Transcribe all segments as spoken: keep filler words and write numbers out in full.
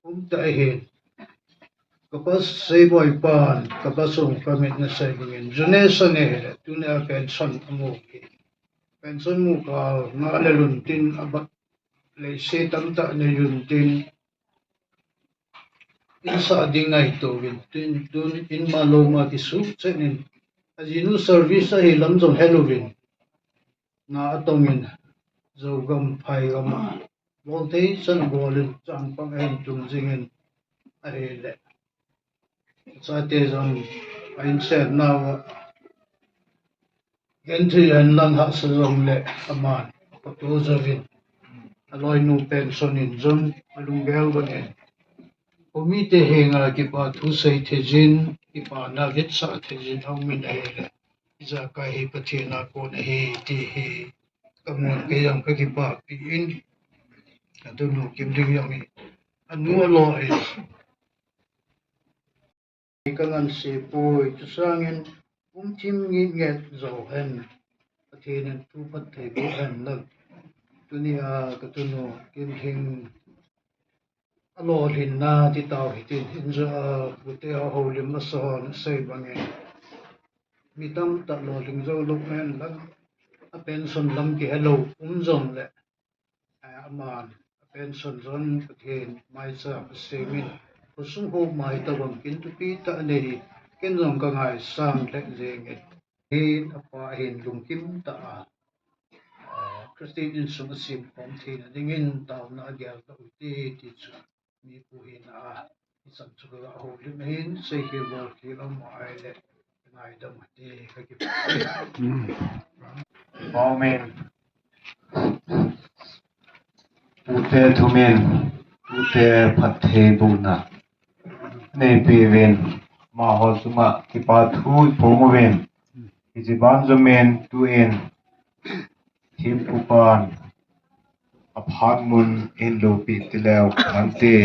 um ta ahin. Kapa sei boipan, kapa sung kamit na sei bangin, June sang ahile, tunia pension amu hi. Pension mu kal, nga le lun tin abat, leiset tamtah nei un tin, in sa ding ngaito uvin, tin, tun in ma lo ma kisuh chen in, ajinu service ahi lam jong hel uvin, na atongin, Zogam phai gam a, bol thei chan bol in, changpang ahin tung jingin, ahile. Chate jong, a in chet nau a, Genthei hen lang hahsa jongle aman, apathu jouvin, aloinu pension in jong alunggel gon in. Omite henga kipa thu sei thei jin, kipana vetsah thei jin, aum in ahile. Ijakai hi Pathen a kon ahi, ti hi, kamun kei jong kakipapi in, atunu Kimding jong hi, anu alo in. Ka nganse poi, chusangin um thim ngit nget jo hen, Pathen in thu phatthei boh hen lang. Tunia katunu Kimding alolhinna ti tau hitin, inja a pute a houlim a sa hon asei bangin, mi tamtah lolhing jou lou hen lang, a pension lam kihelou um jongle, eh, aman, a pension jong Pathen maicham a semin, khosung ho mai tobang kin thupi tah anei, ken jong kangaisang lheh jengin. Hin apa hin lungkim tah a, eh, Christian insung a simkhom theina dingin taona agel tau hite ti chu. Mipu hina a, ichan chu kaga houlim ahin, seikhel bolkhel aum ahile, ngaidam hite, kakipah. Amen. Pute thumin, pute phatthei bohna neipeuvin, amaho chunga kipa thu iphong uvin, hiche banjom in tuin, thempupan aphat mun in lopi tileu kante,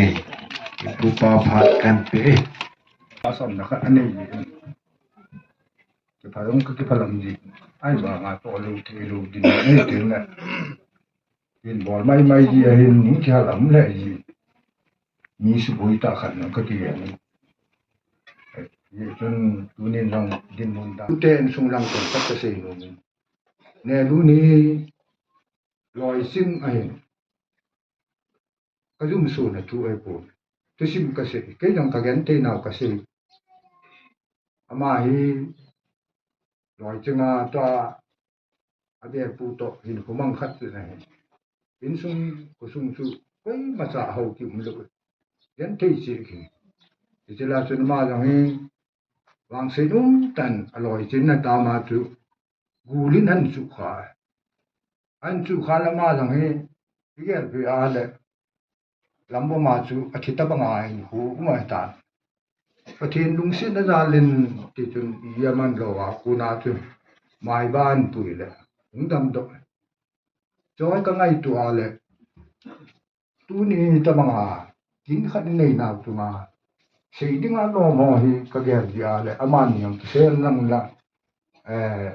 thempupa phat kante. Asomna khat anei. Kiphalou, kakiphalam ji. Ahivanga toh lou thei lou ding nei teng le. Hin bol maimai ji ahin, ning kihal aum le ji. Mi suboi tah khat nang kati le. Hichun tunin jong dinmun dan. Tute insung lang tah kasei nom in. Nehru ni loiching ahin. Kajumsona thu ahipoi. Thusim kasei, kei jong kagenthei nau kasei. Ama hi loiching a tua abepu toh hinkho mang khat chu ahi. Insung, khosung chu koimacha hou kium lou. Genthei cheh kei. Hiche lai chun ama jong hi vangset umtah in aloiching na tama chu gulin ahin chuh kha. Ahin chuh kha le ama jong hi, igelpeh a le, lam boma chu athi tabanga hinkho um ahitan. Pathen lungsetna jalin tichun ija man lou a kona chun maiba ahin pui le hung damdoh. Choi kangaito a le, tuni tabanga kin khat inei nau chunga sei dinga lom ho hi kagel ji a le, amani jong kisei lang la, eh,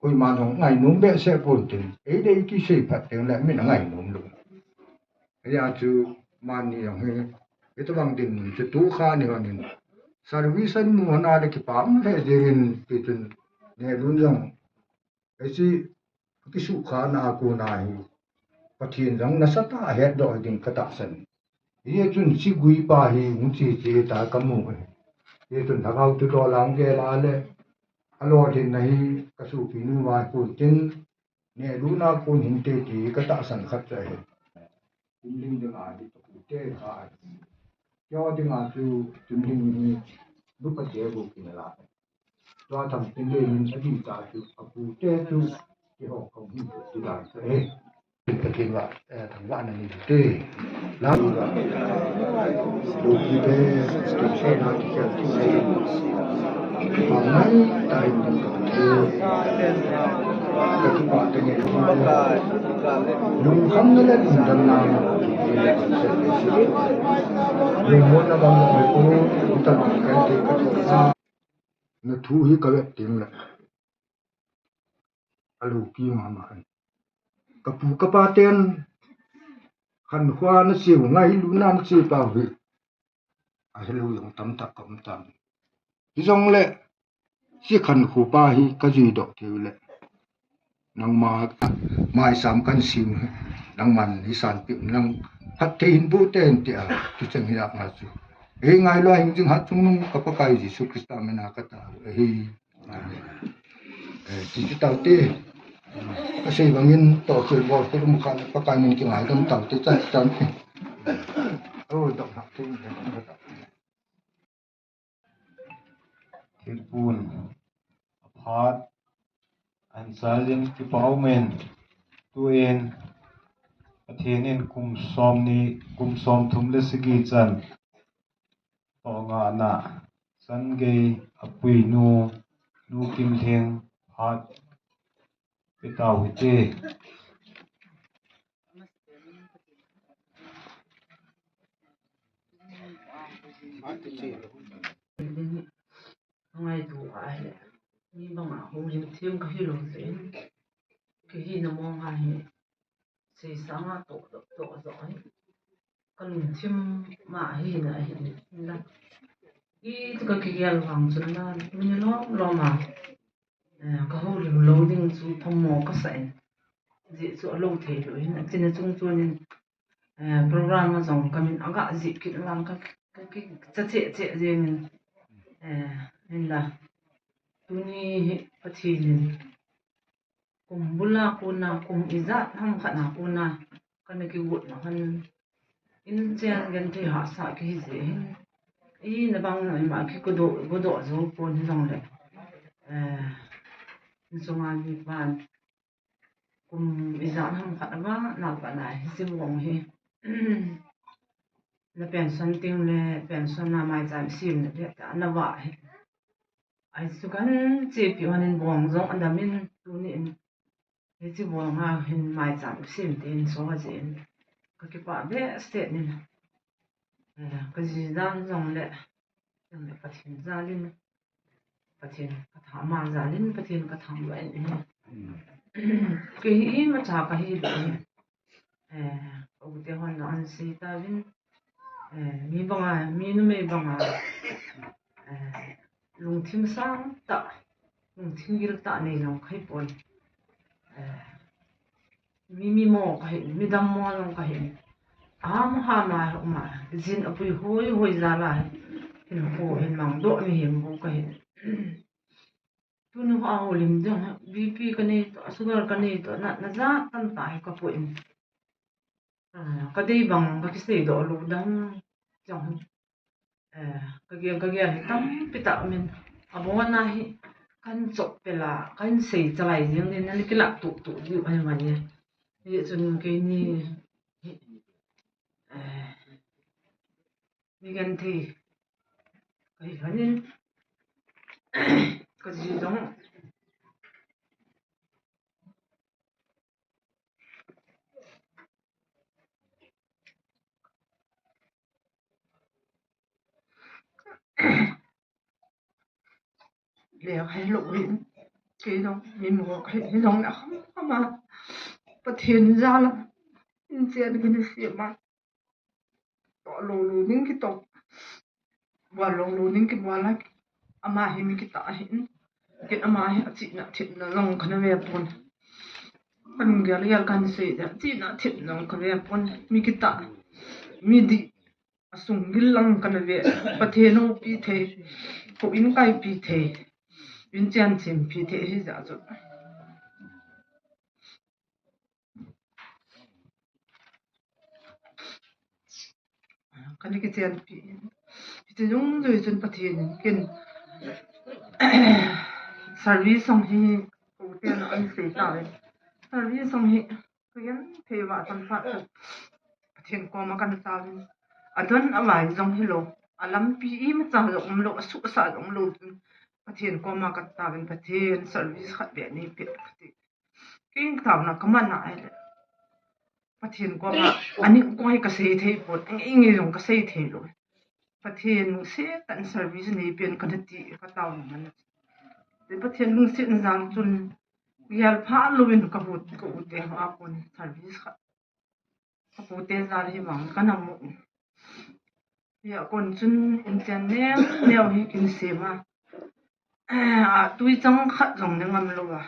koiman jong ngainom behseh pon tin, eidei kisei phat teng le min angainom lou. Hijeh chun amani jong hi, hitabang dinmun chu tukha ni honin, service ahin mu hon a le kipah lheh jengin, tichun Nehru jong hiche kisukha na a kona hi Pathen jong nasatah a hetdoh ding katahsan. Hichun chiguipa hi hung che che ta kamu e. Hichun lhagao thudol a hung gel a le, alolhinna hi kasopinu vaipo tin, Nehru na kon hinte ti katahsan khat chu ahi. Kimding dinga hi kapute kha ahi. Keiho dinga chu Kimding hi nupa te bou kinala. Tua Thangtinlen in adih tah chu, apute chu, keiho kahung hin chu dan chu ahi. Pathen vah, eh, thangvahna nei ute. Lam. Lupite, tumsena kikhel thu ahi. Kipah ngai tah in ding kahi. Kakipah tenge. Lungkhamna le lungdamna. Lungmonna bang mo ko, utan kan te ka. Nathu hi kavet teng le, aloupi mama e. Kapu kapa ten khankhoa na cheu, ngailutna na cheu pa hi ahilou jong tamtah ka um tan. Hijongle, hiche khankho pa hi ka jui doh thei u le, nangma maicham kan sem hi, nangman hi sanpeh, nang phatthei hin boh tan tia, tucheng hi a nga chu. Ei ngailua hing jing hat chungnung ka Pakai Jesu Christa mina ka tao u ahi. Amen. Eh, ti chu taute. Ka sei bangin tohkhel bolkhel um kha le Pakai min kingaidam taute chan chan. Oh, dok hak tu. Thilpun aphat ahin chai jin kipa umin, tuin Pathen in kum som ni, kum som thum le sagi chan toh ngana chan gei apuinu, Nu Kimlhing phat pe tau hite. Ngaito ahi, mi banga houlim them kahi lou jeh in, kahina mong ahi, seisanga toh, toh, toh, toh ahi. Kalungthim ma ahina ahi la. Iti kakigel vang chun la, tuni lom lom a, eh, kahoulim lou ding chu phamo kasa in. Jeh chu alou thei lou hin, achina chung chun in, eh, program a jong kamin aga jih kit lang ka, ka, ka, cha che che jeng in, eh, hinla. Tuni hi Pathen in kum bula kona, kum ijat ham khat na kona, kana kigot na khan, inchen genthei hahsa kahi jeh hin. Ina bang ima kikodoh, kodoh jou pon hijongle, eh, insunga mipan kum ijat ham khat a vang, na pa na hiche bong hi. Na pension teng le, pension na maicham sem na le, ta na va hi. Ai, chu kan chepi hon in bong jong adam in tuni in. Hiche bong a hin maicham sem te in so ha jin. Ka kipah behseh in. Eh, ka ji dan jong le, jong le Pathen jal in. Pathen ka thangvah jal in, Pathen ka thangvah in. Kei hi imacha kahi lou. Eh, ka u te hon jong ahin sei tauvin, eh, mi banga, mi numei banga, eh, lungthim sang tah, lungthim gil tah nei jong kahi pon. Eh, mi, mi mo kahi, mi dammo jong kahi. Aham, aham a, um a, jin apui hoi, hoi jal a, hin ho, hin mang doh mihem bou kahi. Tuni a houlim ding, B P kanei toh, sugar kanei toh, natna jat tamtah hi kapui in. Ah, kadei bang, kakisei doh lou dan jong. Eh, kagel, kagel hi tampi tah umin. Abon a hi, kahin chop pela, kahin sei chalai jeng din, nali kilah tuh tuh diu ahi ngai e. Hijeh chun keini hi, eh, mi genthei kahi lhonin, ka ji jong le hilou hin, kei jong mi mo kahi, hilou na kham kham a, Pathen jal a inchen kini sema. Toh lou lou ding kitoh. Bol lou lou ding kibol a. Ama hi mi kitah ahin. Ken ama hi achihna thepna jong kana ve pon. Kalunggel gel kahin sei ding. Achihna thepna jong kave pon. Mi kitah. Mi dih. Asung gil lang kana ve. Pathen houpi thei. Houin kaipi thei. Inchen chimpi thei hijeh chun. Kana kichenpi. Hiche jong jui chun Pathen in ken service jong hi, koten ahin sei tauve. Service jong hi, kagenthei uva chomkhat chu Pathen koma kana taovin. Adon avai jong hilou. Alampi imacha jong umlou, asuhsa jong umlou chun Pathen koma kana taovin, Pathen service khat beh neipeh kati. Kei taona kaman a ahile, Pathen koma, ani koi kasei thei pon, nge nge jong kasei thei lou. Pathen lungset tah in service neipen kana ti, ka taona man. Te Pathen lungset jal chun, gel pha louvin ka u, ka u te ho a kon service khat Ka pute jal hi vang kana mu. Hia kon chun inchen neo neo hi kin sem a. Eh, a tui chang khat jong ne ngam lou a.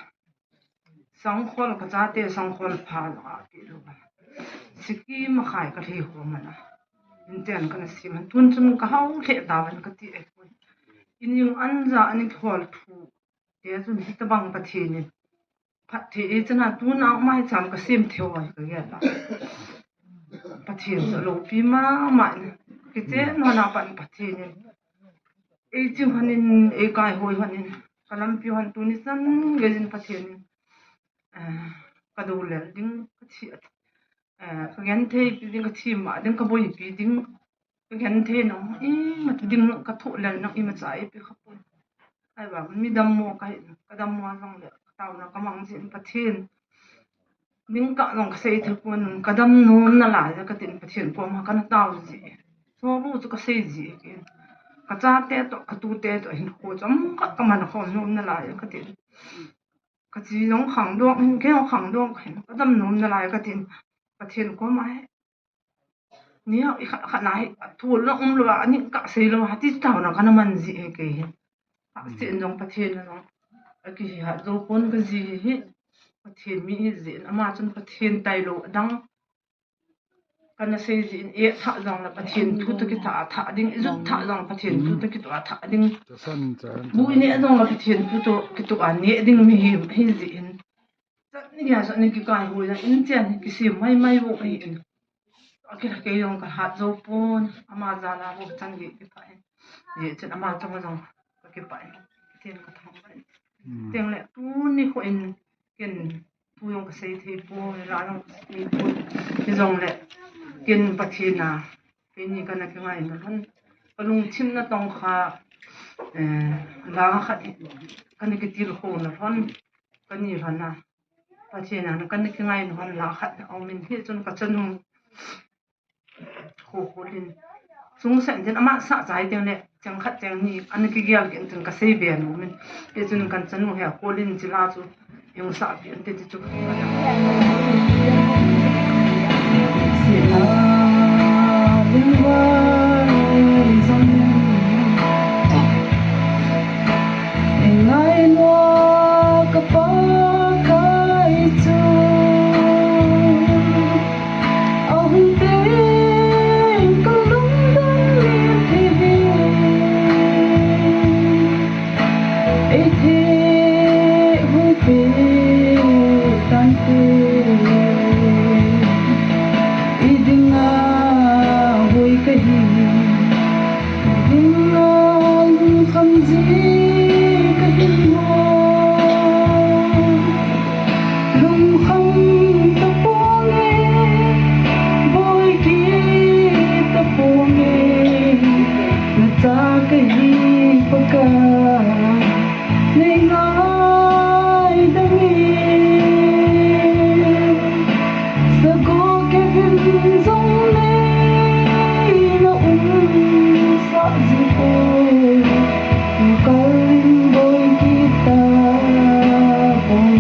Sangkhol ka chate sangkhol pha jong a pi lou a. Siki ma khai ka lhi ho man a. Inchen kana sem a. Tun chun ka hau lheh tauvin ka ti e. Ining anja ani hol thu. Te chun hitabang Pathen in phatthei ei chana tuna mai cham ka sem thei uva ka gel a. Pathen chu loupi mama in. Kichen hon a pat Pathen in. Ei chi hon in, ei kai hoi hon in. Ka lampi hon tuni chan gei in Pathen in. Eh, ka do lel ding, ka thi, eh, ka genthei pi ding, ka thi ma ding, ka boipi ding. Ka genthei nang, ima ti ding, ka thoh lel nang, ima cha ei pi kha pon. Ahivang, mi dammo ka hi, ka dammo jong le, ka taona ka mang jin Pathen. Ning ka jong ka sei thei pon, ka dam nom nalai, ka tin Pathen koma kana tao ji. Sobu chu ka sei ji, ka, ka chate toh, ka tute toh, hinkho chom ka, ka man khom nom nalai, ka tin. Ka chi jong khang dong, hin kei jong khang dong, ka hin ka dam nom nalai ka tin, Pathen koma hi. Ni ha, i kha, kha na hi, a thul na um lou a, ani ka sei lou a, ti taona kana man ji e kei hin. A, mm, sin jong Pathen na jong. A kihi hat jou pon ka ji hi, Pathen mi hi jin, ama chun Pathen tailou adang. Kana sei jin, eh, thah jong le Pathen thu toh kitoh a thah ding, i jut thah jong le Pathen thu toh kitoh a thah ding. Bu i neh jong le Pathen thu toh kitoh a neh ding mi hi, hi jin. Chan ni a, chan ni kikai hoi a, inchen hi kisem mai mai bou ahin. A kei, kei jong ka hat jou pon, ama jal a bou chan gei kipah in. Jeh chun ama chunga jong ka kipah in. Pathen ka thangvah in. Mm. Teng le, tuni kho in, ken, thu jong ka sei thei poi, la jong ka sei poi. Hijongle, ken Pathen a, keini kana kingaina lhon. Ka lungthim na tong kha, eh, la khat, kana kitilkhouna lhon, kani lhon a. Pathen a, kana kingaina lhon la khat, aum in hi chun ka chanu. Kho kho lin. Sung sen tin ama sa chai teng le, chang khat chang ni, ana kigel kit in chun ka sei be nom in. Ti chun kan chanu hi a kho lin chi la chu, i hung sa pi an ti chu. Sina, lin wa, lin zong. Ngai lua ka Pakai chu, a hung teng ka lungdam lheh hi. Ei thei hung pe tante, i dinga hoi ka hi. Lungkham ji ka hi mo, lungkham ta ponge, boi kit ta ponge, na cha ka hi Pakai. Nei ngaidam e, sago kevin jong nei na um sah ji poi, kal in boi kit ta poi.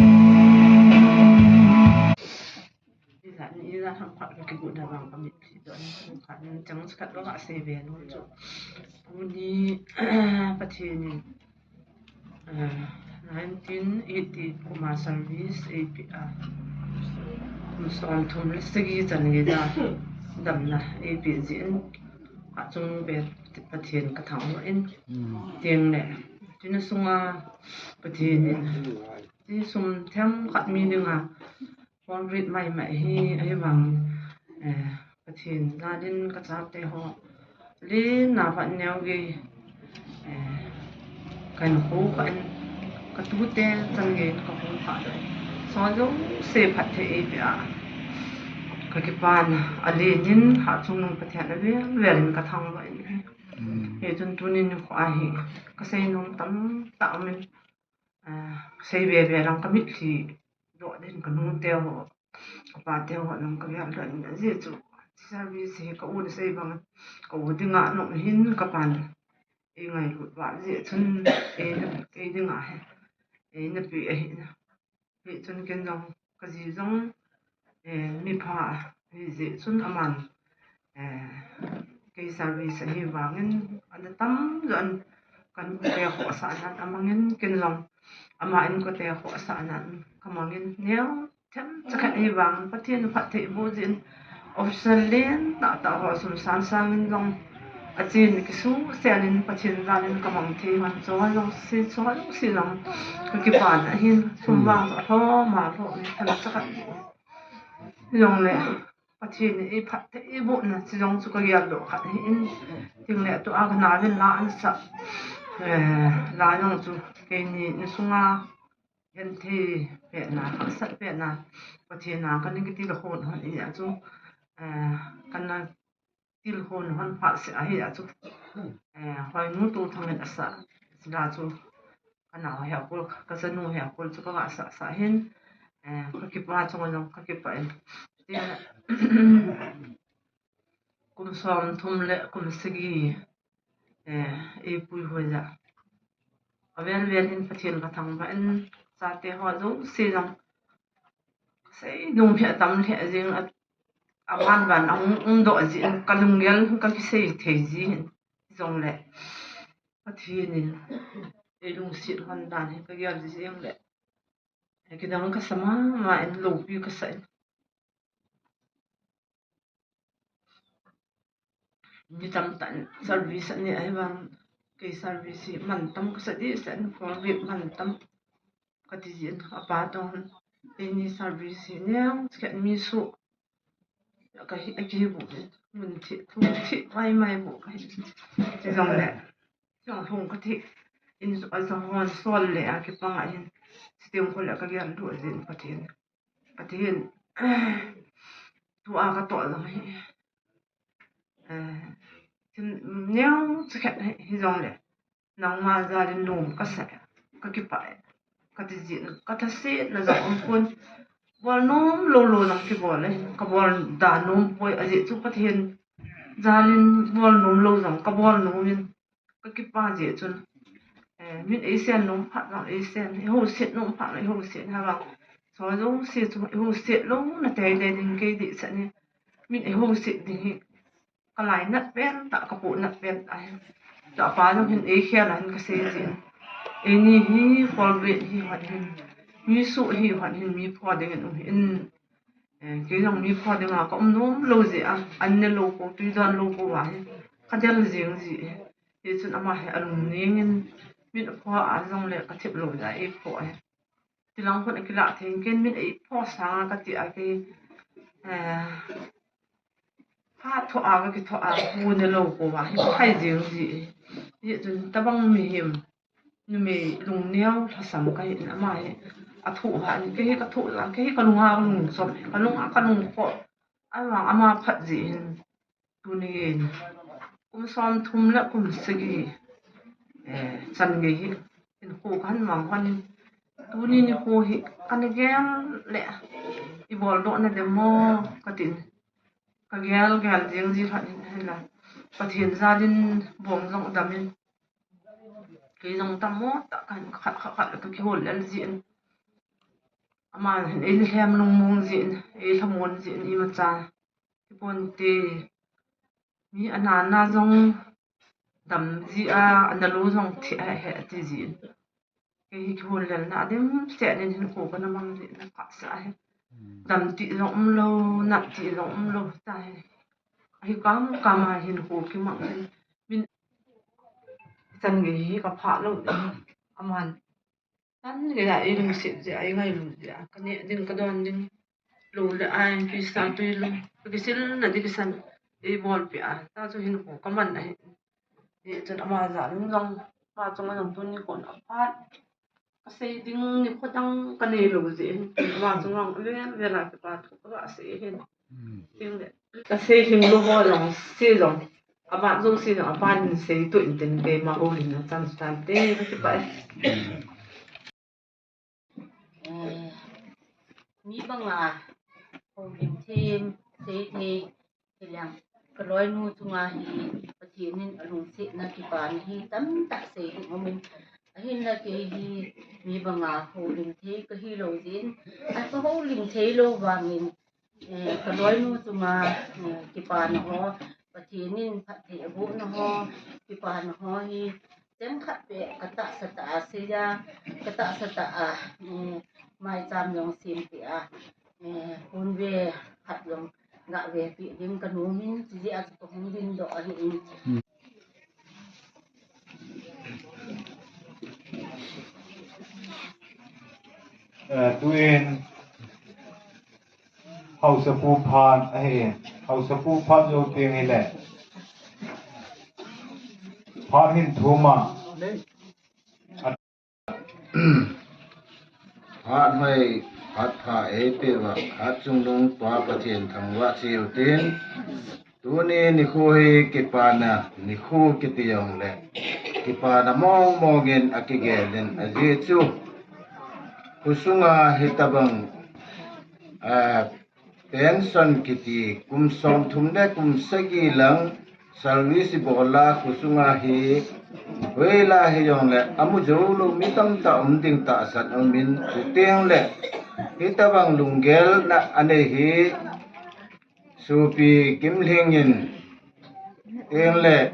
Ijat ni ijat ham khat ka kigot na vang ka mitlhi doh ni ham khat ni chang khat lo ka sei ve nom chu. Tuni Pathen in, eh, nineteen eighty kum a service eipeh a, kum som thum le sagi chan gei a damna eipeh jeh in, achung be Pathen ka thangvah in, mm, teng le, tuni sunga Pathen in, ti sum themkhat mi dinga, Concrete mai mai hi, ahivang, eh, Pathen jal in ka chate ho, len a pat neo gei, eh, kan kho kha in, ka tute chan gei ka kho kha doh in. Son jouse phatthei eipeh a, ka kipan a len in, hachungnung Pathen a vel vel in ka thangvah in. Mm. Hichun tuni nikho a hi, ka sei nom tamtah um in, ah, sei ve ve lang ka mitlhi doh din ka nute ho, ka pate ho lang ka gel doh in ajeh chu service hi ka u na sei bang ka u dinga nung hin ka pan ei ngailut val jeh chun ei na, ei dinga hi, ei na pe ahi na. Hichun ken jong ka ji jong, eh, mipha Hijeh chun aman, eh, kei service ahi vangin, ana tamjo in ka inkote khohsah nan amangin, ken jong ama inkote khohsah nan kamangin, neo themcha khat ahi vangin, Pathen phattheiboh jeh in, official lentah tah ho sum sang sangin jong, achen kisuhsen in Pathen jalin kamang thei hon, chuho jouse, chuho jouse jong kakipana ahin, sum vang chu alhom alhom in themcha khat. Jongle Pathen in eiphattheibohna chu jong chu kagel doh khat ahin, tin le tua kanaovin la ansah, eh, la jong chu keini insunga genthei petna, hahsat petna, Pathen a kana kitilkhou hon ahi a chu, eh, kana tilkhou hon phatseh ahi a chu, eh, Hoinu Touthang in asah la chu, kanao Hekul, kachanu Hekul chu kagasah sah hin, eh, kakipa chunga jong kakipah e. Tin, kum somthum le kum sagi, eh, eipui hoija, avel vel in Pathen kathangvah in, chate ho jouse jong kasei nom hi atam lheh jeng, a, aban ban ahung, hung doh jeh in kalunggel kakisei thei ji hin. Jongle Pathen in eilungset hon dan hi kagel ji jengle, kidang kasa mama in, loupi kasa in. Mi tamtah in service anei ahivang, kei service hi mantam kasa dehset in, pulpit mantam kati jin, apa toh eini service hi neo cheh mi soh kahi, akihi bou in, mun theh, thung theh maimai bou kahi. Chujongle, chulhung katheh in, ajong hon sol le akipang ahin, chuteng kho le kagel doh jin Pathen, Pathen, tua katoh jong hi, eh, thil neo cheh khat hi, hijongle, nangma jalin nom kasa, kakipah e, kati jin, kathasetna jong umpon, bol nom lou lou jong kibol e, kabol da nom poi, ajeh chu Pathen jalin bol nom lou jong kabol nom in, kakipah jeh chun, eh, min eisen nom phat jong eisen, ihouset nom phat jong ihouset, hivang, chuho jouse chu ihouset louna teitei ding kei dehset in, min ihouset ding hi kalainat pentah, kapohnat pentah ahi. Chapa jong hin eikhel a hin kasei jin, eini hi pulpit hi hon hin, mi soh hi hon hin mi pho dingin um hin, eh, kei jong mi pho dinga kaum nom lou jeh a, an ne lou pou, tui don lou pou ahi, kadel jeng ji. Hichun ama hi alungning in, min apho a jongle kathip lou jeh a eipho ahi. Tilang khun akilah thei in, ken min eipho sanga kati a kei, eh, phat thoh a kakithoh a, pu ne lou pouva hi phai jeng ji. Hichun tabang mihem, numei lungneo lhasam kahin, ama hi athoh han, kei hi kathoh jeh a, kei hi kalunga kalungchom, kalunga kalungkhoh, ahivang ama phat jeh hin, tuni in kum somthum le kum sagi, eh, chan gei hi hinkho kahin mang hon in, tuni nikho hi kana gel le, ibol doh nadem mo katin, kagel gel jeng ji lhon in, hinla Pathen jalin bong jong dam in, kei jong tammo tah kahin khat khat khat le kakihol lel jin, ama hin eilhem lungmong jin, eilhamon jin, imacha kiponte, mi ana na jong dam ji a, ana lou jong theh ahi ati jin. Kei hi kihol lelna dimset in hinkho kana mang jeh in kahsa ahi. Dam ti jong umlou, nat ti jong umlou tahi. Ahi kam kam a hinkho kimang in, min chan gei hi kaphah lou ding, aman chan gei a eilungset jeh a, eingailu jeh a, kaneh ding kadon ding lou le, ai, pisa tui lou, kakisil na ding kisan eibolpeh a, ta chu hinkho kaman ahi. Hichun ama jal in jong, ama chunga jong tuni khon aphat kasei ding nikho dang kanei lou jeh hin, ama chunga jong avel vel a kipa thu kaga sei hin. Tin le, kasei lhinglou ho jong se jong, aban jouse jong apan in seitoh intin, keima houlimna chan chu tante, kakipah e. Eh, mi banga houlim thei, sei thei, hileng kaloinu chunga hi Pathen in alungsetna kipana hi tamtah sei ding umin, ahinla kei hi mi banga houlim thei kahilou jeh in, a kahoulim theilou vangin, Eh, ka loinu chunga, eh, kipana ho, Pathen in phatthei abohna ho, kipana ho hi, cheng khat beh ka tahsa tah a seiya, ka tahsa tah a, eh, maicham jong sem peh a, eh, hun ve khat jong ga ve peh ding ka nom in, chujeh a chu ka hung dingdoh ahi in. Eh, tuin Haosapu phat ahi. Haosapu phat jou teng hile, phat hin thum a. Phat hoi, phat pha eipeh uva, phat chungnung Pa Pathen thangvah cheh utin. Tuni nikho hi kipana nikho kiti jongle, kipana mong mong in akigel in, ajeh chu khosunga hitabang, ah, pension kiti kum somthum le kum sagi lang service bol a khosunga hi, hoilai hijongle amu joulou mi tamtah um ding tahsan um in, chuteng le hitabang lunggelna anei hi, Sopi Kimlhing in, teng le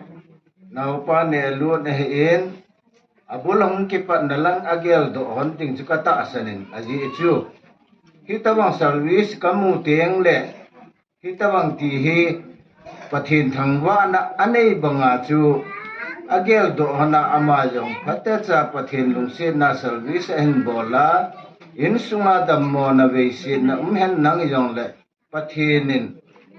naopa Nehlut ahin, abul a hung kipatna lang ageldoh hon ding chu ka tahsan in, ajeh chu hitabang service kamu teng le hitabang ti hi Pathen thangvahna anei banga chu ageldoh hon a, ama jong phatecha Pathen lungsetna service ahin bol a, insunga dammona veisetna um hen lang jongle, Pathen in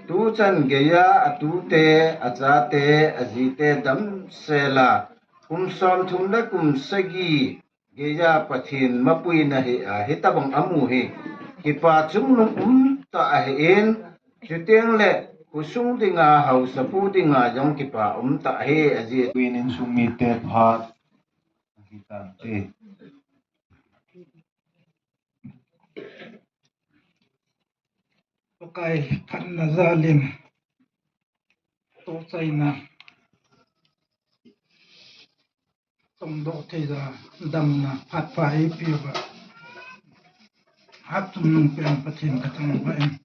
tuchan geiya atute, achate, ajite damsel a, kum somthum le kum sagi geiya Pathen mapuina hi a, hitabang amu hi kipa chungnung um tah ahin, chuteng le khosung dinga, haosapu dinga jong kipa um tah ahi, ajeh tuin insung mite phat ahitan ti. Pakai phatna jal in, tohchaina tongdoh thei a, damna phat pha eipeh uva, hat chungnung pen Pathen ka thangvah in.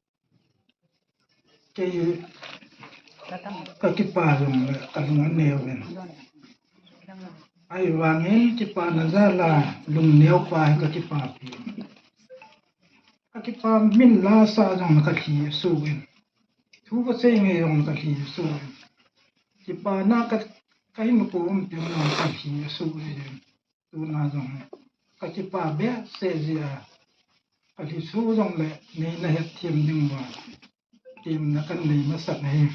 Kei ka kipa jongle ka lung aneo in. Ahivangin kipana jal a lungneo pa hi ka kipapi. Ka kipa min la sah jongle ka lhi asuh in. Thu ka sei ngei jongle ka lhi asuh in. Kipana ka, ka hinkho umpi jongle ka lhi asuh in. Tuna jong ka kipa behseh jeh a, ka lhi suh jongle neina hetthem ding uva temna kan nei masat ahi.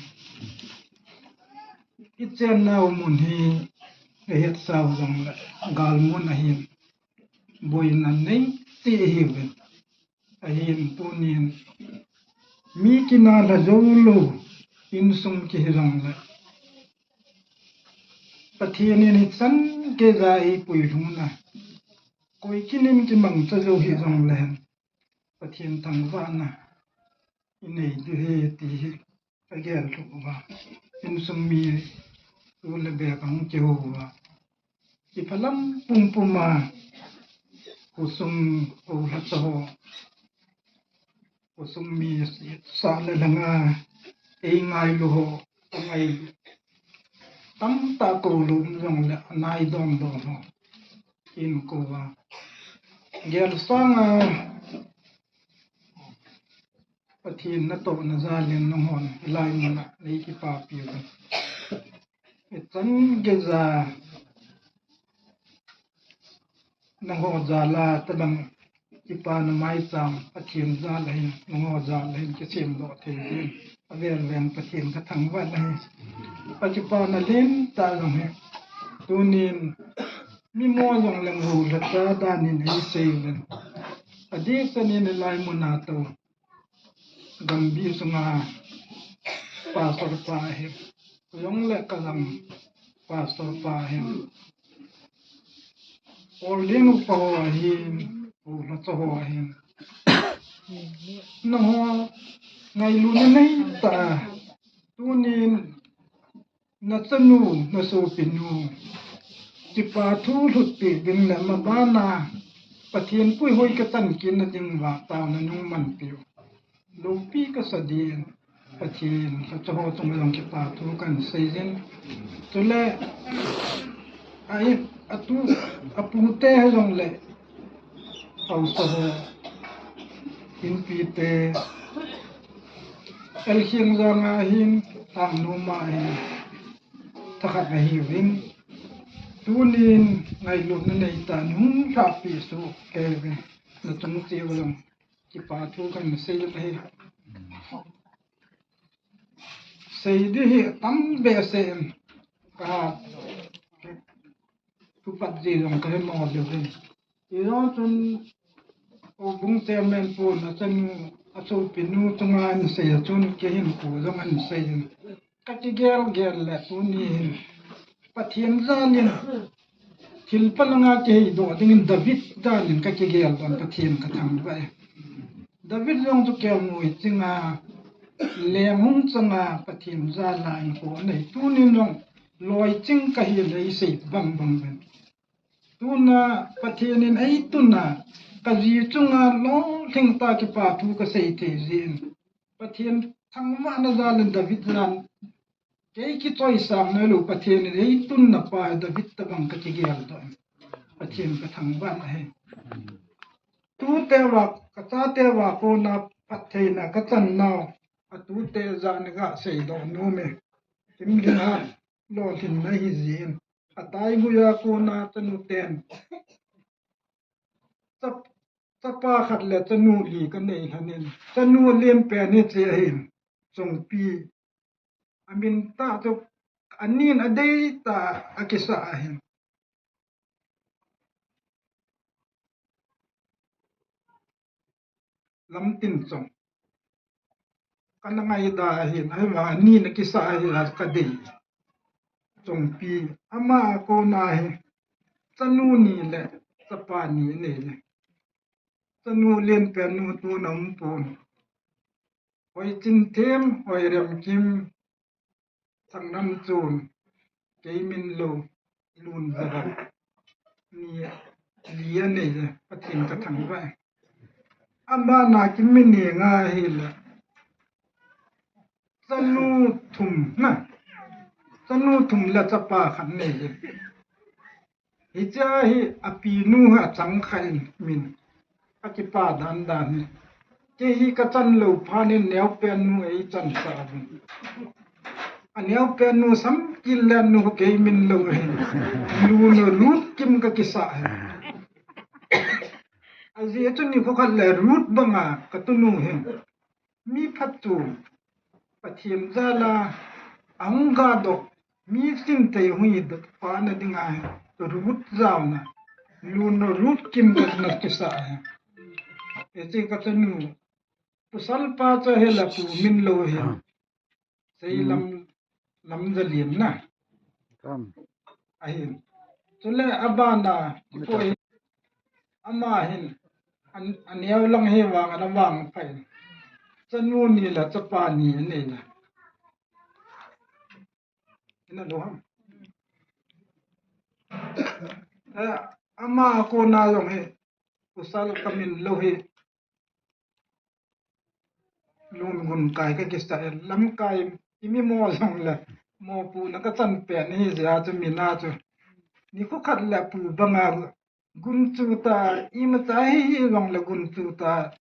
I chennau mun hi ka hetsau jongle galmun ahin, boina nei cheh ahiuvin. Ahin tunin mi kinah lha joulou insung kihi jongle, Pathen in hichan geiya eipui lhung a, koi kinin kimangcha jou hih jongle hen, Pathen thangvahna inei diu ahi ti hi ka gel lhuh uva, insung mi tu le be ka hung kihou uva, kiphalam pumpum a, khosung ho lhacha ho, khosung mi sah le lhanga eingailu ho, ka ngailu tamtah koulou um jongle anai dom dom ho, kin kouva gel sanga Pathen natohna jal in nanghon hilai muna nei kipapi uvin. Hichan geiya nangho jal a tabang kipana maicham Pathen jal a hin, nangho jal a hin kisemdoh thei jin, avel vel Pathen ka thangvah ahi. Ka kipana lentah jong hi tunin mimo jongleng ho lhacha dan in eisei uvin. Adehset in hilai muna tou Gambih sunga pastor pa ahin, koi jongle ka jang pastor pa ahin, Orlin upa ho ahin, u lhacha ho ahin, nangho ngailutna neitah a, tunin nachanu, nasopinu kipa thu lhutpeh ding le mabana Pathen puihoi kachan kitna ding uva taona nung manpeh u. loupi kasa din, Pathen lhacha ho chunga jong kipa thu kahin seijin. Chule, a in, atu, apute ho jongle, haosa ho, inpite, L. Khengjang a hin, Thangnom a hin, thakhat ahiuvin. Tunin ngailutna neitah in hung lhahpeh soh kei uvin. Nachung cheh uva jong kipa thu kahin sei ahi. Sei ding hi tam behseh in, ka thupat ji jong kahe mo diuvin. Hijong chun, houbung chairman pun achanu, achopinu chunga ahin sei a chun, kei hin kho jong ahin sei in. Kakigel gel le tuni hin Pathen jalin thil phalanga kiheidoh dingin David jalin kakigel don, Pathen kathangvah e. David jong chu kelngoi chinga, leng hung changa Pathen jala hinkho anei. Tunin jong loiching kahi le isei bang bang uvin. Tuna Pathen in eituna, kaji chunga lolhing tah kipa thu kasei thei jin. Pathen thangvahna jalin David jalin, kei kichoisang nailou Pathen in eituna pa David tabang kakigel doh in. Pathen kathangvah ahi. Tute uva, kachate uva kona phattheina kachan nau, atute jana gasei doh nom e. Himlhing hat lolhinna ahi jin. Ataiguiya kona chanuten, chap-, chapa khat le chanu li kanei lhonin, chanu lenpen hiche ahin, Chongpi. Amin tah chu anin adei tah a akisah ahin. Lamtinchong. Kana ngaida ahin, ahivang anin akisah ahi a kadei. Chongpi, ama a kona hi, chanu ni le chapa ni anei e. Chanu lenpen nu tuna umpon. Hoichinthem, Hoiremkim, Thangnamchon, Keiminlou, Lunjavang. Ni li anei e, Pathen kathangvah e. Abana Kimminenga hile, chanu thum na. Chanu thum le chapa khat anei e. Hiche hi apinu hi achang kha in min. Akipa dan dan hi. Kei hi kachan lou phat in neopen nu eichansah uvin. Aneopen nu Samkillen nu Keiminlou ahin. Lun Ruth Kim kakisah ahi. Ajeh chu nikho khat le Ruth banga katunu hin. Mi phatchom, Pathen jala ahung gadoh, mi simthei hung hi doh pa na dinga hi, Ruth jaona, Lun Ruth Kim kana kisah ahi. Hiche kachanu, pasalpa chu hile Pu Minlou ahi. Seilam, Lamjalin na. Ahin. Chule abana, ipo hi, ama hin, an, aneo lang hi vang, ana vang phai. Chanu ni le chapa ni anei le. Ina lou ham. Eh, ama a kona jong hi, pasal kamin lou hi. Lungunkai kakisah e, lamkai, imi mo jongle, mopohna kachan pen ahi jeh a chu mina chu. Nikho khat le pu banga gunchu ta, imacha hi hi jongle gunchu ta,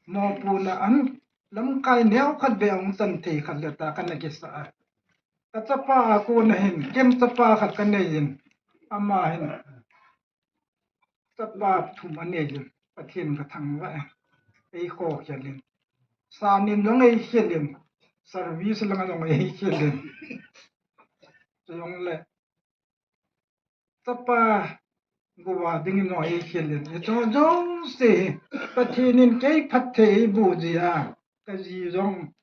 mopohna an, lamkai neo khat beh ahung chan thei khat le ta kana kisah a. Kachapa a kona hin, ken chapa khat kanei in, ama hin. Chapa thum anei in, Pathen kathangvah e. Eikhokhel in. Sanin jong eikhel in. Service langa jong eikhel in. Chujongle. Chapa gouva dingin jong eikhel in. Hicho jouse hi. Pathen in kei phatthei eiboh jeh a. Kaji jong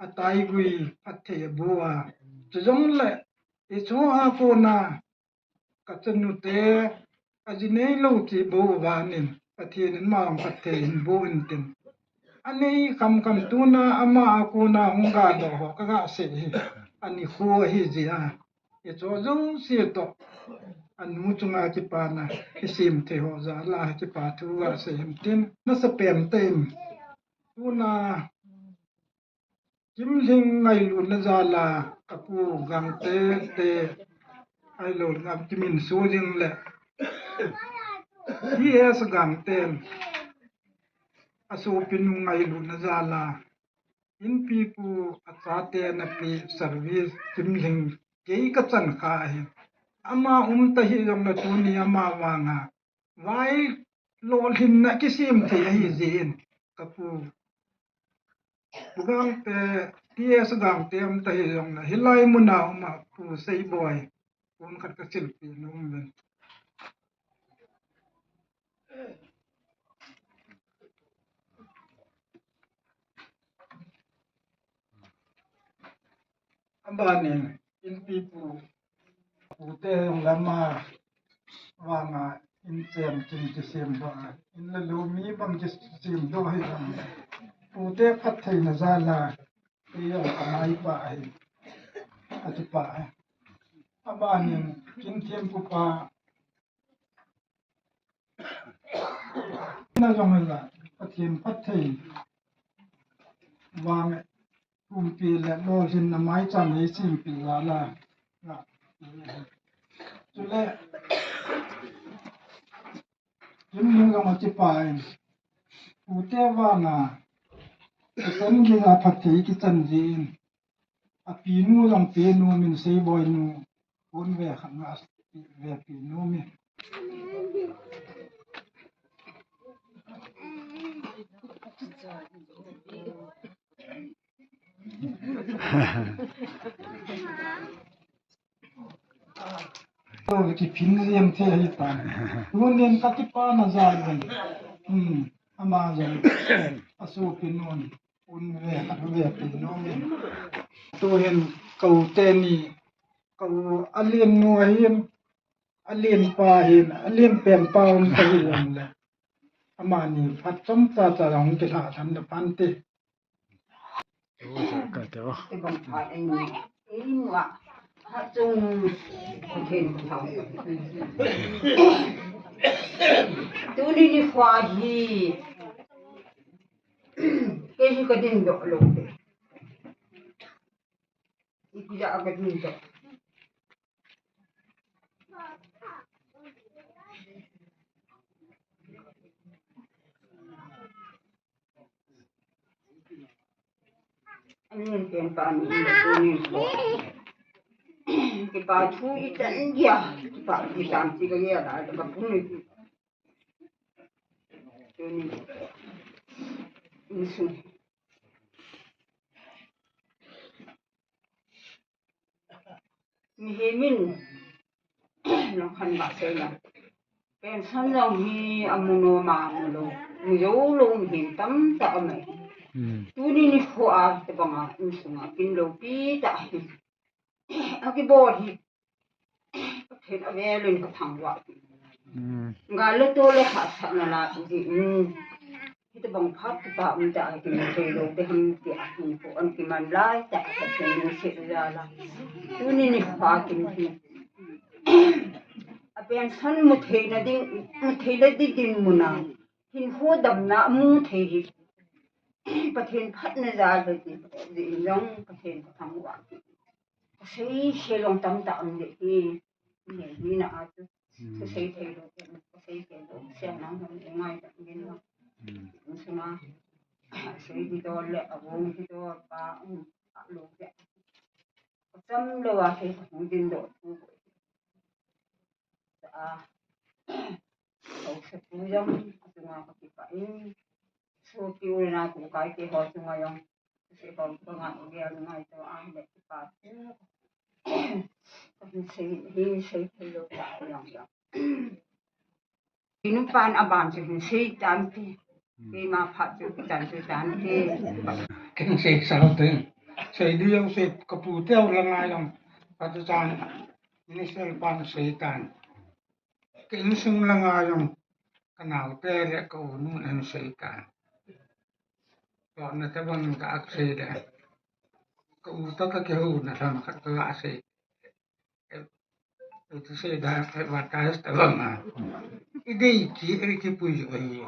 ataigui phatthei aboh a. Chujongle. Hicho a kona. Kachanute, aji neilou chu boh uva nin, Pathen in ama phatthei in boh intin. Anei khamkham tuna ama a kona hung gadoh ho, kagasei hi. Anikho ahi jeh a. Hicho jouse toh. Anu chunga kipana, isim thei ho jal a kipa thu gasei intin. Masapen tah in. Tuna Kimlhing ngailutna jal a, ka pu Gangte te, ahilou le Kiminso jing le T S Gangte, asopinu ngailutna jal a, Inpipu achate nape service Kimlhing kei kachan kha ahi. Ama um tahih jongle tuni ama vanga vai lolhinna kisem thei ahi jeh in, ka pu, pu Gangte, T S Gangte um tahih jongle hilai muna um a Pu Seiboi, pon khat kasilpeh nom uvin. Abanin, Inpipu, pute jong le ama vanga inchen kin kisem doh a, in le lou mi bang kisem doh ahi jongle, pute phattheina jal a, kei jong kamai pah ahi, akipah ahi. Abanin, Kinthempu pa, na jong hila, Pathen phatthei vang, pumpi le lolhinna maicham eisempeh jal a, chule, Kimlhing jong akipah in, pute vanga, Pathen dinga phatthei kichan jeh in, apinu jong pe nom in, Seiboinu, pon ve khat nga ve pe nom in. Kiphin jeng thei ahitan. Tunin kakipana jal in, hmm, ama jong asopinun, pon ve khat ve pe nom in. Tuhin ka u teni, ka u alennu ahin, alenpa ahin, alenpenpa um tahih jongle, amani phat chomcha cha jong kilhah lhon le phante. Ibang phat in, in wa, ha chung, Pathen thang. Tuni nikho hi, kei hi kadin doh lou te. Ipi jeh a kadin doh. Alenpenpa ni in le tuni nikho, kipa thu ichan dia, kipa ichan ti kagel a, kapun ni. Tuni insung, mihem in, langkhat gasei lang, pension jong hi amu nom a amu lou, mu jou lou mihem tamtah aum e. Hmm. Tuni nikho a, tobanga insunga kin loupi tah hi, akibol hi, Pathen avel in kathangvah. Hmm. Gal le tol le hahsatna la jeh in, hitobang phat kipa um tah a kimu thei lou te ham tia hinkho an kiman lai tah a Pathen lungset jal a, tuni nikho a kin hi, a pension mu theina ding, mu theina ding dinmun a, hinkho damna amu thei hi, Pathen phatna jal a ti, jeh in jong Pathen kathangvah. Kasei sei jong tamtah um deh hi. Ni, ni na a chu. Hmm. Kasei thei lou, kasei thei lou. Sei nang hung ngaidam ding lou. Hmm. Insung a, sei didol le, avung didol pa, um, alou deh. Kacham lou a sei hung ding doh tu. A, haosapu jong, achunga kakipah in, sopi u le nao, tukai te ho chunga jong, sei kong kanga gel ngaito a le kipa thu kahin sei, hin sei thei lou tah jong jong. Inu pan aban chu hin sei tante. Keima phat chu kitan chu tante. Kin sei sao te. Sei di jong sei, kapu teu langa jong, phat chu chan, minister pan sei tan. Ka insung langa jong, kanaote le ka u nun ahin sei tan. Tohna tobang ka aksei le, ka u toh kakihouna lhon khat kaga sei. Iti sei dan, advertise tobang a, idei ti, iti pui jong ahi.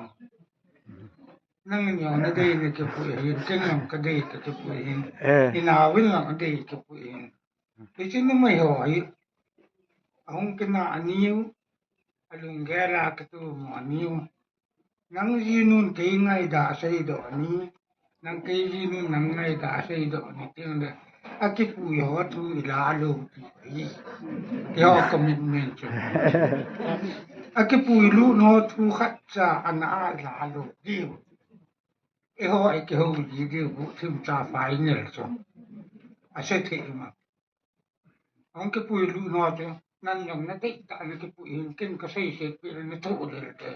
Nang in jong nadei nakipui hin, ken jong kadei kakipui hin. Eh. Inauvin jong adei kipui hin. Hiche numei ho hi, ahung kinah aniu, alunggel a kitumu aniu. Nang jinun kei ngaida aseidoh ani, nang kei jinun nang ngaida aseidoh ani, tin le. Akipui ho thu ila lou ti hi. Keiho commitment chu. Akipui lut ho thu khatcha ana ala lou ti. Eiho, eikihou ji diu, bu thim cha final chu. Ase thei ma. Ahung kipui lut ho chu, nang jong nadei tah a nakipui hin, ken kaseiset peh le nathoh lel te.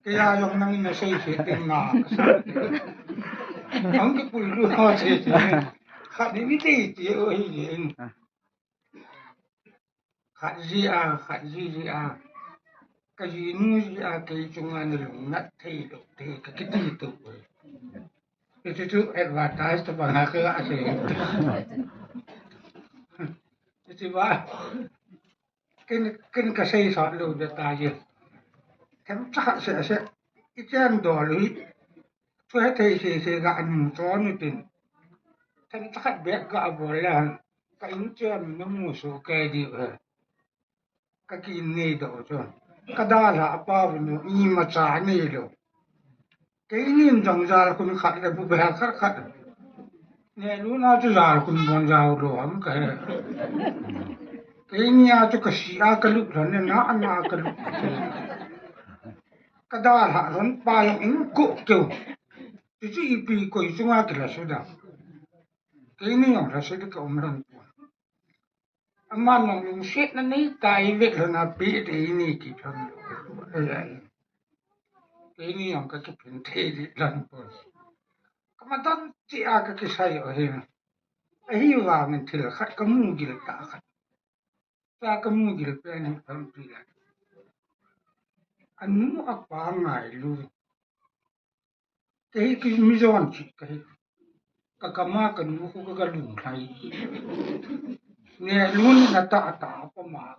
Keija jong nang in naseiset ding na kasa. Ahung kipui lut ho chu, khat ni ni te te o hi jin. Khat jeh a, khat jeh jeh a. Kajinu jeh a, kei chunga nalungnat thei lou te, kakiti tou. Hiche chu advertise tabang a kaga sei. Hiche ba, ken, ken kasei sot lou ding tahi. Themcha khat seh seh, ichen dol u hi. Thu hethei sese ga anung chon utin. Themcha khat beh ga abol le han. Ka in chen namu soh kei diu ahi. Ka kin nei doh chu. Ka dalhah pa vin u imacha neilou. Keinin jong jalkhun khat le bu bel khat khat. Nehlut na chu jalkhun bon jao lou ham kahe. Keini a chu kasih a kalup lhon le na ana kalup. Ka dalhah lhon pa jong in koh keu. Chuchu ipi koi chunga kilhasu dam. Keini jong lhasu ding kaum lhon pon. Aman jong lungsetna nei tai, vet lhon a peh ding nei ti lhon. Keini jong kakiphin thei ding lhon pon. Kamadan cheh a kakisei u ahi. Ahivangin thil khat kamu gil tah khat. Cha kamu gil pen hi phampi le. Anu apa ngailu. Kei hi ki mijon chi kahi. Ka kama kanu khu ka, kalunglhai. Nehlun natah tah pa ma.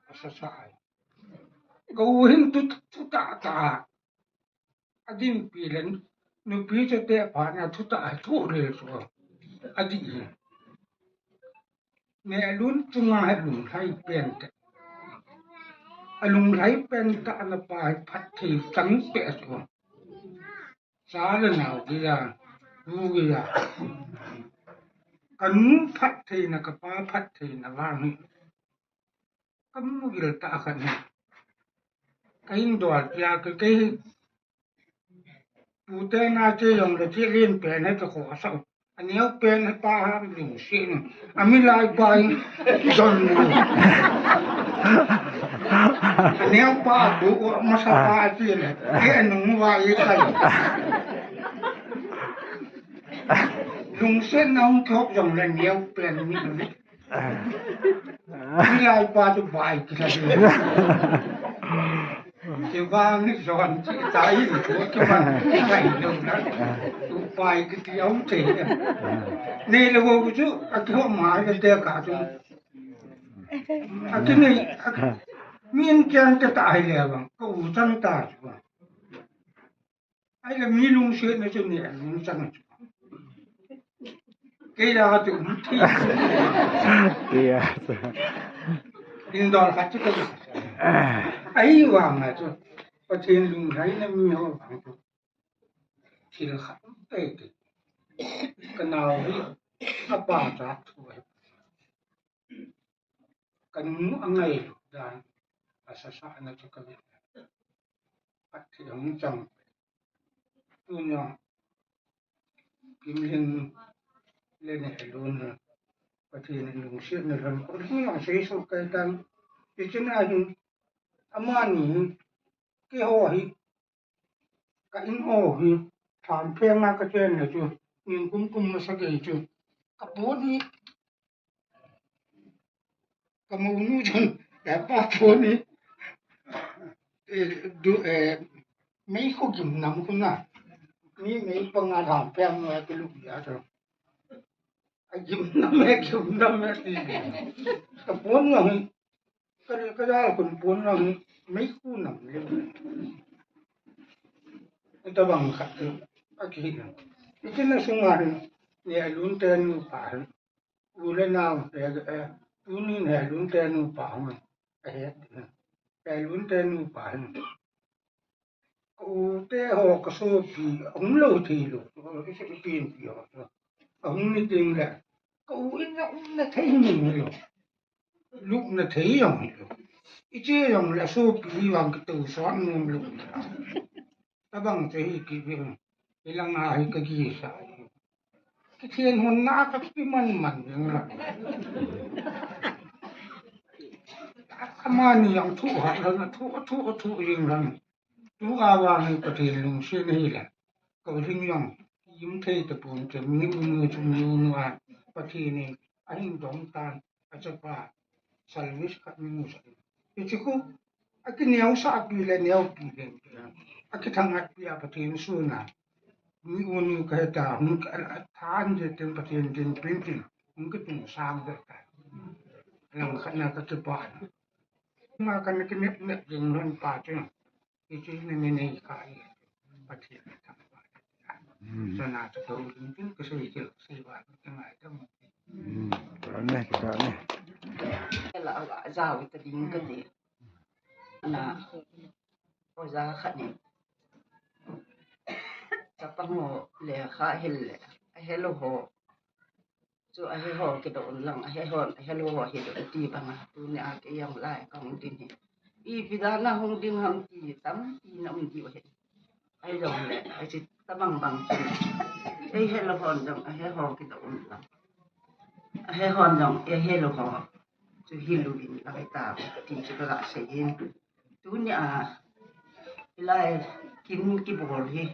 Asa sa ai. Ka u hin tu, tu tah tah. Adinpi le nupi chate phat na thu tah thu lel chu. Adih hi. Nehlun chunga hi lunglhai pen tah. Alunglhai pen tah na pa hi phatthei chang peh chu. Cha le nao geiya, nu geiya. Kanu phattheina, kapa phattheina vang hi. Kamu gil tah khat hi. Kahin dol tia ka, kei pute na che jong le che lin pen hi kakhoh sah u. Aneo pen hi pa ham lungset u. Amilai pa in don u. Aneo pa bu masa pa che le. E anung va e kai. Lungsetna hung thop jong le neo pen mi. Milai pa chu bai kila. Kivang ni jon chi tai ni chu kivang kai lo na. Tu bai kiti au che. Nei le wo chu a kihop ma le te ka chu. A kinei, a ki-, min kiang te ta hai le bang. Ko u chang ta chu. Ahile mi lungsetna chu nehlun chang chu. Kei la chu um thei. Tia. Indol khat chu ka. Ahivang a chu. Pathen lunglhaina mi ho vang chu. Thil khat te te. Ka nao hi. Apa cha thu hi. Kanu angailut dan, asasa na chu kavet. Phatthei ahung chang. Tuni jong, Kimlin le Nehlun, Pathen in lungsetna lhon, koi jong seisoh kei tan. Hiche na hin, amani hin, keiho hi, ka in ho hi, Thampheng a ka chenna chu, ningkum kum masa kei chu, ka pon hi, ka mounu chun, ka pa pon hi, eh, du, eh, meikhu gimnam khu na, mi mei panga Thampheng a ka lut a chu, a gimnam e, gimnam e ti, ka pon jong hi, Ka, ka jalkhun pon lang meikhu nam le. Tabang khat, akihi. Itin a sunga hin, Nehlun te nupa hin. U le nao te, eh, tunin Nehlun te nupa hin. Ahe, Nehlun te nupa hin. Ka u te ho ka sopi, ahung lou thei lou. Ka sopi ti ho. Ahung ni ting le. Ka u in na um na thei ni lou. Lupna thei jong hilou. Iche jong le sopi vang kitoh sot nom lou. Tabang che hi kivil. Ilang a hi kagisa. Kithen hon na kakiman man jing lang. Amani jong thu ha lang, thu, thu, thu jing lang. Tua vang hi Pathen lungset ahile. Ka u hin jong, im thei tapon te, mi unu chu mi unu a, Pathen in ahin dong tan, achapa, service khat mi mu sa. Hichu khu, akineosah pi le, neopi le, akithangat pi a Pathen sun a. Mi unu kahe ta, hung ka, a, than je ten Pathen din pin tin, hung kitung sang de ta. Lang khat na kakipa. Ma kan kinep nep jing lon pa chu. Hichu ni ni ni ka i. Pathen thangvah. Hmm. Sana chu ko ding tin ka sei chu sei ba ka ngai ta mo. Hmm. Ka ne, ka ne. La a ja u ta ding ka ti. Na. O ja kha ni. Chapang ho le kha hil le. A hel ho. Chu ahe ho kidoh un lang, ahe ho, ahe lou ho hi doh ti banga, tuni a kei jong lai kahung ding hi. Ipi dan a hung ding ham ti, tampi na um diu ahi. Ahi jong le, ahi tabang bang chu. Ei he lou hon jong, ahe ho kidoh un lang. Ahe hon jong, ei he lou ho. Chu hi lou in lang ta, ti chu ka ga sei in. Tuni a, hilai kin kibol hi.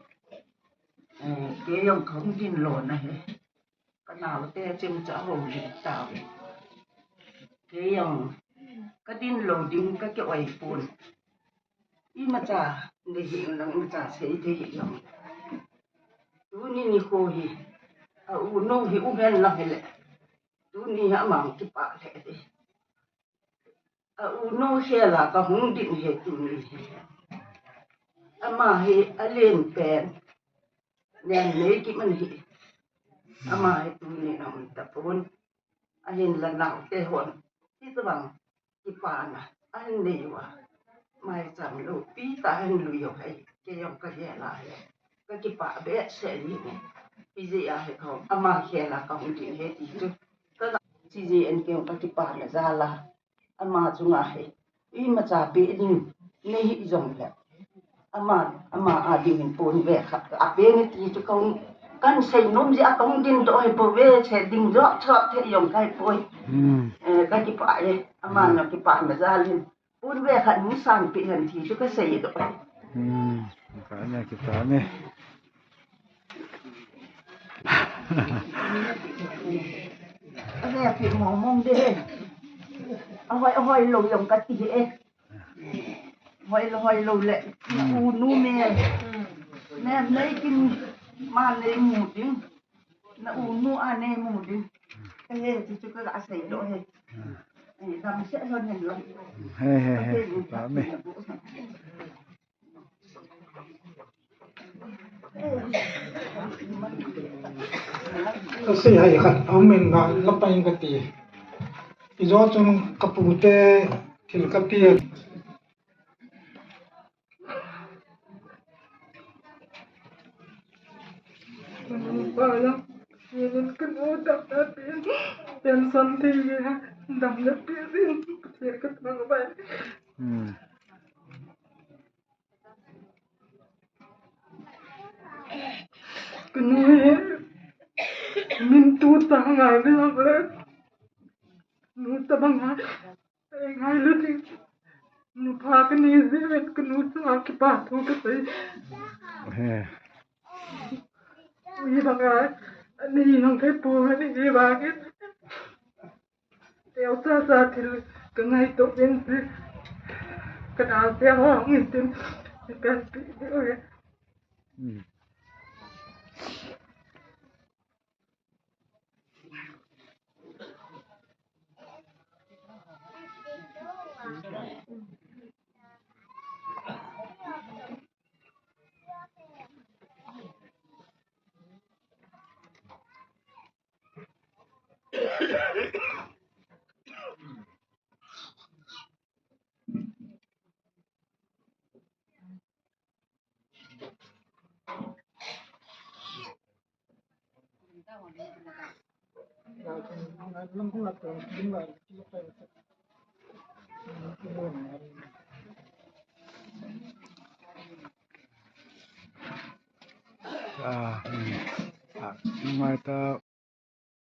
Eh, kei jong kahung ding lou na hi. Ka naote chim cha ho ding tau. Kei jong ka ding lou ding ka ki oi pon. Imacha nei hi lang imacha sei thei hi jong. Tuni nikho hi. A u nu hi u hen lang hile. Tuni hi ama kipah le. A u nu khel a kahung ding hi tuni hi. Ama hi alen pen. Nen nei kiman hi. Ama hi tuni na um tapon. Ahin la naote hon. Hitabang kipana. Ahin nei uva. Maicham loupi tah ahin lui u ahi. Kei jong ka khel a hi. Ka kipah behseh jenge. Hijeh a hi kho. Ama khel a kahung ding hi ti chu. Ka ga, hijeh in kei jong ka kipana jal a. Ama chunga hi. Imacha pe ding. Nei hi jong le. Ama, ama a ding in pon ve khat. A pe ni ti chu kong kan sei nom jeh a kong ding doh hi po ve che ding doh chot the jong kai poi. Hmm. Eh, ka kipah e. Ama na kipana jal in. Pon ve khat nu sang pe hen ti chu ka sei doh. Hmm. Kipah ne, kipah ne. A ve pi mong mong de. A hoi, a hoi lou jong ka ti e. Hoi lou, hoi lou le. Na u nu me. Ne, nei kin ma nei mu ding. Na u nu a nei mu ding. He, chu chu ka ga sei doh he. Eh, dam se lon hen lon. He, he, he. Ka sei hai khat a um in ga la pai in ka ti. Ijo chun ka pu te thil ka ti. Ka nu pa la, ka nu dam na pi, tension thei e, dam na pi, Pathen ka thang bai. Hmm. Ka nu hi, min tu ta ngai le, nu ta bang ha. Ngailut in. Nupha kanei jeh in kanu chunga kipa thu kasei. He. Hibanga, ani nung thei pon, ani hibangin. Teo chacha thil kangaito in. Kana se ho ngin tin. Kan pi, pi, oi. Hmm. Ah, hmm. Ah, mai ta